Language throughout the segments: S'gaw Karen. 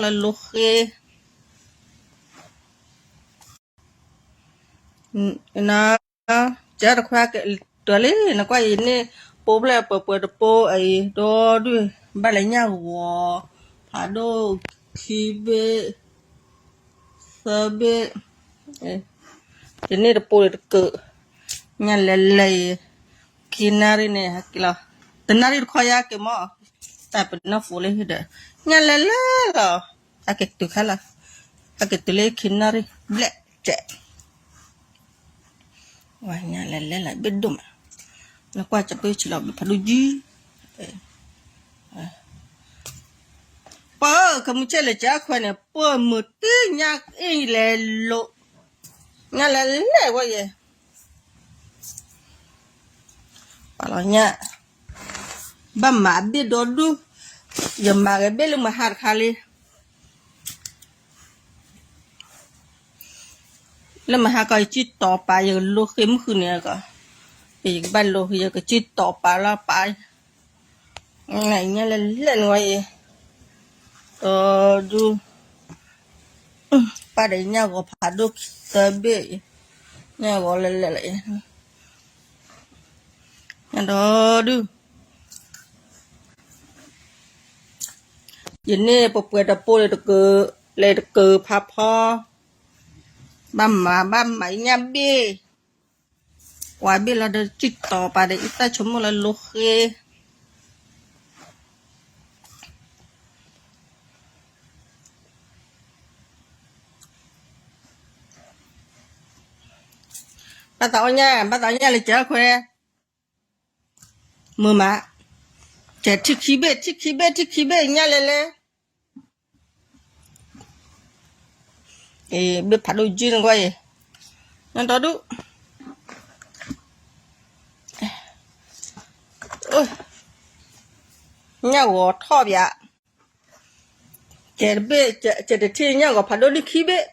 လၢလိဃ့ န ကဲတခွါကဲ တၢ်လံ နကွၢ်အံၤန့ၣ် ပိာ်ဖျဲၣ်ပှဲၤပှဲၤတပိာ်အံၤ ဒီဒုၣ် ဘၣ်လဲၤညၣ်ဂီၤ ဖးဒိၣ် ခံဘ့ၣ် သၢဘ့ၣ် ယန့ၢ်တပိာ်ဒီးတကၢၢ် ညၣ်လဲၤလဲၤအံၤ ခံနၣ်ရံၣ်န့ၣ် ဟဲက့ၤလီၤ တနၣ်ရံၣ်တခီယါက့ၤမး တၢ်ပနီၣ်ဖိလၢဟံၣ်ဒီး ညၣ်လဲၤလဲၤလီၤ ဟဲက့ၤတုၤခါလီၤ ဟဲက့ၤတုၤလၢခံနၣ်ရံၣ် ဘျဲၣ်စဲး ဝဲညၣ်လဲၤလဲၤလီၤ ဘ့ၣ်ဒိၣ်မး နကွၢ်ကပၢၢ်ဆံးလီၤ ဘ့ၣ်ဖးဒိၣ်ယံၤ ပၢ် ကမုၢ်ဆ့ၣ်လဲၤကဲခွဲးန့ၣ် ပၢ်မုၢ်တ့ၢ်ညၣ်အ့ၣ်လဲၤလိာ် ညၣ်လဲၤလဲၤဝဲယဲ ပာ်လီၤညၣ် ဘၣ်မၤအဘ့ၣ်ဒီဒူၣ် ယမၤဂ့ၤဘ့ၣ်လၢမဟါတခါလံ လၢမဟါကီး ယစံၣ်တီၤပာ် ယကလိဃ့မုၢ်ဃုန့ၣ်ကီး ယကဘၣ်လိဃ့ ယကစံၣ်တီၤပာ်လီၤပာ် ညၣ်လဲၤလဲၤနဝဲအံၤ ဒီဒူၣ် ပၢ်ဒီးညၣ်ဂီၤဖးဒိၣ်သၢဘ့ၣ် ညၣ်ဂီၤလဲၤလဲၤလီၤအံၤ ညၣ်ဒီဒူၣ် ယန့ၢ်ပှဲၤပှဲၤတပိာ်ဒီးတကၢၢ် လဲၤတကၢၢ်ဖးဖီ ဘၣ်မၤဘၣ်မၤညၣ်ဘ့ၣ် ကွၢ်ဘ့ၣ်လီၤဒီးစံၣ်တီၤပာ်ဒီး အံသၣ်ဆိကမိၣ်လၢလိဃ့ ဘၣ်သးအီၣ်ညၣ် ဘၣ်သးအီၣ်ညၣ်လၢကဲခွဲး မုာ်မး ကဲထံၣ်ခံဘ့ၣ် ထံၣ်ခံဘ့ၣ် ထံၣ်ခံဘ့ၣ် ညၣ်လဲၤလဲၤ အ့ ဘ့ၣ်ဖးဒိၣ်ယံၤနကွၢ်အံၤ နတီဒူၣ် ညၣ်ဂီၤထီၣ်ပၠး ကဲတဘ့ၣ် ကဲတထံၣ်ညၣ်ဂီၤဖးဒိၣ်ဒံခံဘ့ၣ်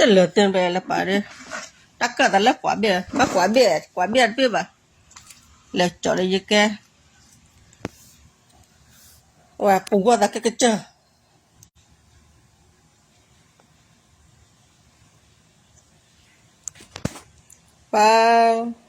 တလၢသ့ၣ်ဘဲလၢပာ်ဒီး တၢ်ကၢၣ်သးလၢကွၢ်ဘ့ၣ် ဘၣ်ကွၢ်ဘ့ၣ် ကွၢ်ဘ့ၣ်တဘ့ၣ်ဘၣ် လဲၤကၠီၤဒီးယကဲ ဝဲပူၤဂီၢ်သးကဲကစၢၢ် ပၢ်